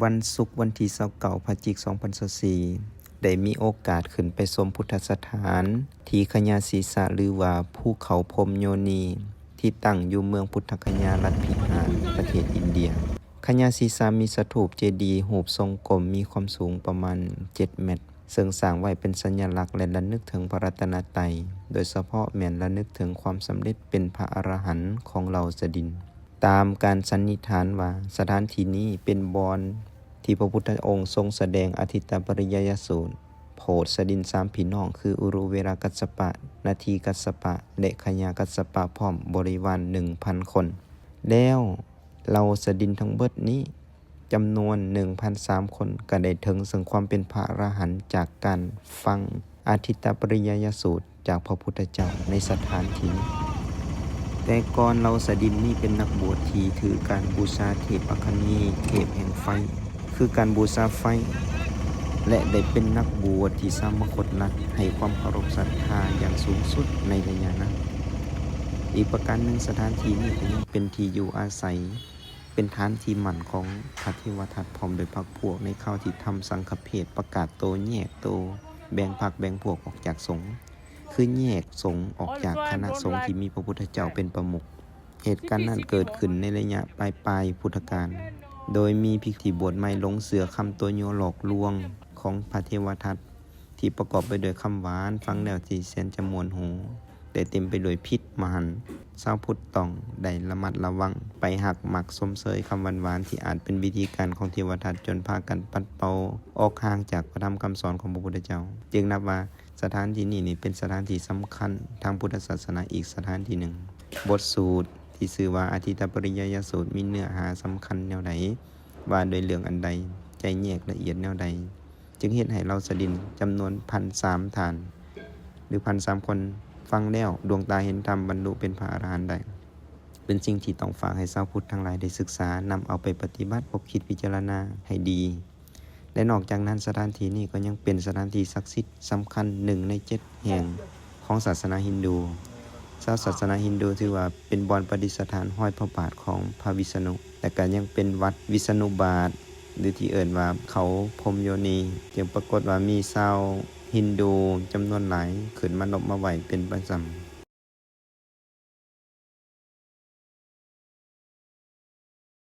ວັນສຸກ ວັນທີຊາວເກົ້າ ພະຈິກ ສອງພັນຊາວສີ່ ໄດ້ມີໂອກາດຂຶ້ນໄປຊົມພຸດທະສະຖານທີ່ຂະຍາສີສະ ຫຼືວ່າພູເຂົາພົມໂຍນີ ທີ່ຕັ້ງຢູ່ເມືອງພຸດທະຄະຍາ ລັດພິຫານ ປະເທດອິນເດຍ. ຂະຍາສີສະມີສະຖູບເຈດີຮູບຊົງກົມ ມີຄວາມສູງປະມານເຈັດແມັດ ເຊິ່ງສ້າງໄວ້ເປັນສັນຍາລັກ ແລະ ລະນຶກເຖິງພະລັດຕະນະໄຕ, ໂດຍສະເພາະແມ່ນລະນຶກເຖິງຄວາມສຳເລັດເປັນພະອະລະຫັນຂອງເຫຼົ່າສະດິນ. ຕາມການສັນນິຖານວ່າ ສະຖານທີ່ນີ້ເປັນບ່ອນທີ່ພະພຸດທະອົງຊົງສະແດງອະທິດຕະປະລິຍາຍະສູດ ໂຜດສະດິນສາມພີ່ນ້ອງ ຄື ອຸລຸເວລະກັດສະປະ, ນະທີກັດສະປະ ແລະ ຂະຍາກັດສະປະ ພ້ອມບໍລິວານໜຶ່ງພັນຄົນ. ແລ້ວເຫຼົ່າສະດິນທັງເບິດນີ້ ຈຳນວນໜຶ່ງພັນສາມຄົນ ກໍໄດ້ເຖິງເຊິ່ງຄວາມເປັນພະອະລະຫັນຈາກການຟັງອະທິດຕະປະລິຍາຍະສູດຈາກພະພຸດທະເຈົ້າໃນສະຖານທີ່ນີ້. ແຕ່ກ່ອນເຫຼົ່າສະດິນນີ້ເປັນນັກບວດທີ່ຖືການບູຊາເທບອັກຄະນີ ເທບແຫ່ງໄຟ ຄືການບູຊາໄຟ ແລະ ໄດ້ເປັນນັກບວດທີ່ຊາວມະຄົດລັດໃຫ້ຄວາມເຄົາລົບສັດທາຢ່າງສູງສຸດໃນໄລຍະນັ້ນ. ອີກປະການໜຶ່ງ, ສະຖານທີ່ນີ້ກໍຍັງເປັນທີ່ຢູ່ອາໄສ ເປັນຖານທີ່ໝັ້ນຂອງພະເທວະທັດ ພ້ອມດ້ວຍພັກພວກ ໃນຄາວທີ່ທຳສັງຄະເພດ ປະກາດໂຕແຍກໂຕ ແບ່ງພັກແບ່ງພວກອອກຈາກສົງ ຄືແຍກສົງອອກຈາກຄະນະສົງທີ່ມີພະພຸດທະເຈົ້າເປັນປະມຸກ. ເຫດການນັ້ນເກີດຂຶ້ນໃນໄລຍະປາຍໆພຸດທະການ ໂດຍມີພິທີບວດໃໝ່ຫຼົງເຊື່ອຄຳຕົວະຍົວະຫຼອກລວງຂອງພະເທວະທັດ ທີ່ປະກອບໄປດ້ວຍຄຳຫວານ ຟັງແລ້ວທີ່ແສນຈະມ່ວນຫູ ແຕ່ເຕັມໄປດ້ວຍພິດມະຫັນ. ຊາວພຸດຕ້ອງໄດ້ລະມັດລະວັງ ໄປຮັກມັກຊົມເຊີຍຄຳຫວານໆ ທີ່ອາດເປັນວິທີການຂອງເທວະທັດ ຈົນພາກັນປັດເປົ່າອອກຫ່າງຈາກພະທຳຄຳສອນຂອງພະພຸດທະເຈົ້າ. ຈຶ່ງນັບວ່າສະຖານທີ່ນີ້ນີ້ເປັນສະຖານທີ່ສຳຄັນທາງພຸດທະສາສະໜາອີກສະຖານທີ່ໜຶ່ງ. ບົດສູດທີ່ຊື່ວ່າອະທິດຕະປະລິຍາຍະສູດ ມີເນື້ອຫາສຳຄັນແນວໃດ? ວ່າດ້ວຍເລື່ອງອັນໃດ? ຈະແຍກລະອຽດແນວໃດ? ຈຶ່ງເຮັດໃຫ້ເຫຼົ່າສະດິນຈຳນວນພັນສາມທ່ານ ຫຼື ພັນສາມຄົນ ຟັງແລ້ວດວງຕາເຫັນທຳ ບັນລຸເປັນພະອະລະຫັນໄດ້. ເປັນສິ່ງທີ່ຕ້ອງຝາກໃຫ້ຊາວພຸດທັງຫຼາຍໄດ້ສຶກສາ, ນຳເອົາໄປປະຕິບັດ, ຄົບຄິດ, ພິຈາລະນາໃຫ້ດີ. ແລະ ນອກຈາກນັ້ນ, ສະຖານທີ່ນີ້ກໍຍັງເປັນສະຖານທີ່ສັກສິດສຳຄັນໜຶ່ງໃນເຈັດແຫ່ງຂອງສາສະໜາຮິນດູ. ຊາວສາສະໜາຮິນດູຖືວ່າເປັນບ່ອນປະດິດສະຖານຮອຍພະບາດຂອງພະວິສະນຸ ແລະ ກໍຍັງເປັນວັດວິສະນຸບາດ ຫຼື ທີ່ເອີ້ນວ່າເຂົາພົມໂຍນີ ຈຶ່ງປາກົດວ່າມີຊາວຮິນດູຈຳນວນຫຼາຍຂຶ້ນມານົບມາໄຫວ້ເປັນປະຈຳ.